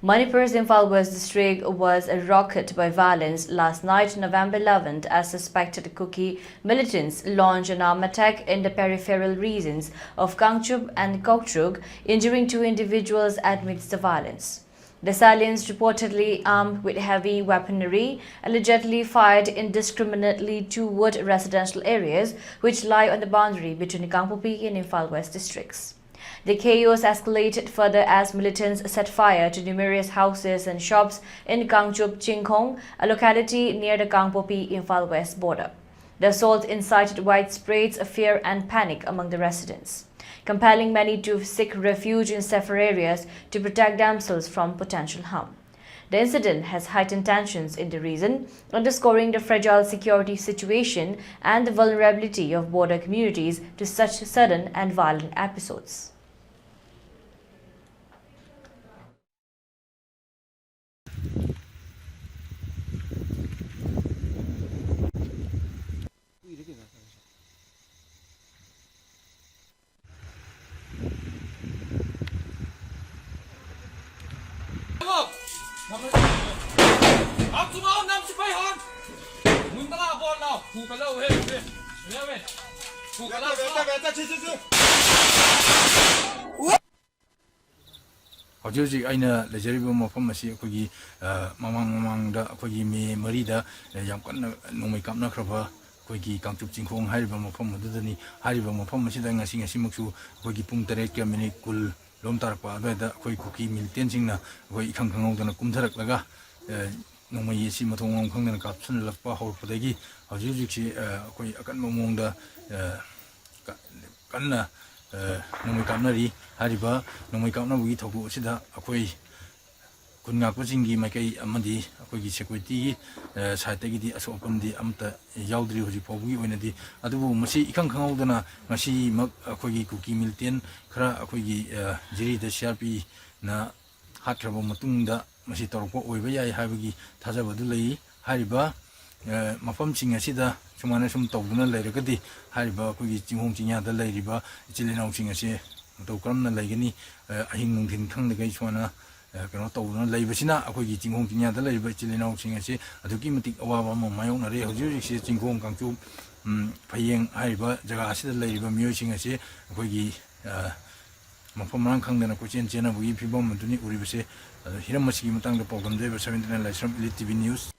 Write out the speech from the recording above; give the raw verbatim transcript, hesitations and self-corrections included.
Manipur's Imphal West district was rocked by violence last night, November eleventh, as suspected Kuki militants launched an armed attack in the peripheral regions of Kangchup and Kokchuk, injuring two individuals amidst the violence. The assailants, reportedly armed with heavy weaponry, allegedly fired indiscriminately toward residential areas which lie on the boundary between Kangpokpi and Imphal West districts. The chaos escalated further as militants set fire to numerous houses and shops in Kangchup Chingkhong, a locality near the Kangpokpi-Imphal West border. The assault incited widespread fear and panic among the residents, compelling many to seek refuge in safer areas to protect themselves from potential harm. The incident has heightened tensions in the region, underscoring the fragile security situation and the vulnerability of border communities to such sudden and violent episodes. ꯍꯧꯖꯤꯛ ꯍꯧꯖꯤꯛ ꯑꯩꯅ ꯂꯩꯖꯔꯤꯕ ꯃꯐꯝ ꯑꯁꯤ ꯑꯩꯈꯣꯏꯒꯤ, ꯑ, ꯃꯃꯥꯡ ꯃꯃꯥꯡꯗ ꯑꯩꯈꯣꯏꯒꯤ ꯃꯦ ꯃꯔꯤꯗ, ꯑ, ꯌꯥꯝ ꯀꯟꯅ ꯅꯣꯡꯃꯩ ꯀꯥꯞꯅꯈ꯭ꯔꯕ ꯑꯩꯈꯣꯏꯒꯤ ꯀꯥꯡꯆꯨꯞ ꯆꯤꯡꯈꯣꯡ ꯍꯥꯏꯔꯤꯕ ꯃꯐꯝ ꯑꯗꯨꯗꯅꯤ꯫ ꯍꯥꯏꯔꯤꯕ ꯃꯐꯝ ꯑꯁꯤꯗ ꯉꯁꯤ ꯉꯁꯤꯃꯛꯁꯨ ꯑꯩꯈꯣꯏꯒꯤ ꯄꯨꯡ ꯇꯔꯦꯠꯀ ꯃꯤꯅꯤꯠ ꯀꯨꯟ ꯂꯣꯝ ꯇꯥꯔꯛꯄ ꯑꯗꯨꯋꯥꯏꯗ ꯑꯩꯈꯣꯏ ꯀꯨꯀꯤ ꯃꯤꯂꯤꯇꯦꯟꯁꯤꯡꯅ ꯑꯩꯈꯣꯏ ꯏꯈꯪ ꯈꯪꯍꯧꯗꯅ ꯀꯨꯝꯊꯔꯛꯂꯒ, ꯑ, ꯅꯣꯡꯃꯩ ꯑꯁꯤ ꯃꯊꯣꯡ ꯃꯔꯝ ꯈꯪꯗꯅ ꯀꯥꯞꯁꯤꯜꯂꯛꯄ ꯍꯧꯔꯛꯄꯗꯒꯤ ꯍꯧꯖꯤꯛ ꯍꯧꯖꯤꯛꯁꯤ, ꯑ, ꯑꯩꯈꯣꯏ ꯑꯀꯟꯕ ꯃꯑꯣꯡꯗ, ꯑ, ꯀ-, ꯀꯟꯅ, ꯑ, ꯅꯣꯡꯃꯩ ꯀꯥꯞꯅꯔꯤ꯫ ꯍꯥꯏꯔꯤꯕ ꯅꯣꯡꯃꯩ ꯀꯥꯞꯅꯕꯒꯤ ꯊꯧꯗꯣꯛ ꯑꯁꯤꯗ ꯑꯩꯈꯣꯏ ꯈꯨꯟ ꯉꯥꯛꯄꯁꯤꯡꯒꯤ ꯃꯥꯏꯀꯩ ꯑꯃꯗꯤ ꯑꯩꯈꯣꯏꯒꯤ ꯁꯦꯀ꯭ꯌꯨꯔꯤꯇꯤꯒꯤ, ꯑ, ꯁꯥꯏꯠꯇꯒꯤꯗꯤ ꯑꯁꯣꯛ ꯑꯄꯟꯗꯤ ꯑꯃꯠꯇ ꯌꯥꯎꯗ꯭ꯔꯤ ꯍꯧꯖꯤꯛ ꯐꯥꯎꯕꯒꯤ ꯑꯣꯏꯅꯗꯤ꯫ ꯑꯗꯨꯕꯨ ꯃꯁꯤ ꯏꯈꯪ ꯈꯪꯍꯧꯗꯅ ꯉꯁꯤꯃꯛ ꯑꯩꯈꯣꯏꯒꯤ ꯀꯨꯀꯤ ꯃꯤꯂꯤꯇꯦꯟ ꯈꯔ ꯑꯩꯈꯣꯏꯒꯤ, ꯑ, ꯖꯤꯔꯤꯗ ꯁꯤ ꯑꯥꯔ ꯄꯤꯅ ꯍꯥꯠꯈ꯭ꯔꯕ ꯃꯇꯨꯡꯗ ꯃꯁꯤ ꯇꯧꯔꯛꯄ ꯑꯣꯏꯕ ꯌꯥꯏ ꯍꯥꯏꯕꯒꯤ ꯊꯥꯖꯕ ꯑꯗꯨ ꯂꯩ꯫ ꯍꯥꯏꯔꯤꯕ, ꯑ, ꯃꯐꯝꯁꯤꯡ ꯑꯁꯤꯗ ꯁꯨꯃꯥꯏꯅ ꯁꯨꯝ ꯇꯧꯗꯨꯅ ꯂꯩꯔꯒꯗꯤ ꯍꯥꯏꯔꯤꯕ ꯑꯩꯈꯣꯏꯒꯤ ꯆꯤꯡꯈꯣꯡ ꯆꯤꯡꯌꯥꯗ ꯂꯩꯔꯤꯕ ꯏꯆꯤꯜ ꯏꯅꯥꯎꯁꯤꯡ ꯑꯁꯦ ꯃꯇꯧ ꯀꯔꯝꯅ ꯂꯩꯒꯅꯤ? ꯑ, ꯑꯍꯤꯡ ꯅꯨꯡꯊꯤꯜ ꯈꯪꯗꯈꯩ ꯁꯨꯃꯥꯏꯅ ꯑ, ꯀꯩꯅꯣ ꯇꯧꯗꯨꯅ ꯂꯩꯕꯁꯤꯅ ꯑꯩꯈꯣꯏꯒꯤ ꯆꯤꯡꯈꯣꯡ ꯆꯤꯡꯌꯥꯗ ꯂꯩꯔꯤꯕ ꯏꯆꯤꯜ ꯏꯅꯥꯎꯁꯤꯡ ꯑꯁꯤ ꯑꯗꯨꯛꯀꯤ ꯃꯇꯤꯛ ꯑꯋꯥꯕ ꯑꯃ ꯃꯥꯌꯣꯛꯅꯔꯦ꯫ ꯍꯧꯖꯤꯛ ꯍꯧꯖꯤꯛꯁꯦ ꯆꯤꯡꯈꯣꯡ ꯀꯥꯡꯆꯨꯞ, ꯎꯝ, ꯐꯌꯦꯡ ꯍꯥꯏꯔꯤꯕ ꯖꯒꯥ ꯑꯁꯤꯗ ꯂꯩꯔꯤꯕ ꯃꯤꯑꯣꯏꯁꯤꯡ ꯑꯁꯤ ꯑꯩꯈꯣꯏꯒꯤ, ꯑ, ꯃꯐꯝ ꯃꯔꯥꯡ ꯈꯪꯗꯅ ꯀꯣꯏꯆꯦꯟ ꯆꯦꯟꯅꯕꯒꯤ ꯐꯤꯕꯝ ꯑꯗꯨꯅꯤ ꯎꯔꯤꯕꯁꯦ꯫ ꯑꯗꯣ ꯍꯤꯔꯝ ꯑꯁꯤꯒꯤ ꯃꯇꯥꯡꯗ ꯄꯥꯎꯗꯝꯖꯔꯤꯕ ꯁꯚꯦꯟꯇꯤ ꯅꯥꯏꯟ ꯂꯥꯏꯁ꯭ꯔꯝ ꯏꯂꯤꯠ ꯇꯤ ꯚꯤ ꯅ꯭ꯌꯨꯁ꯫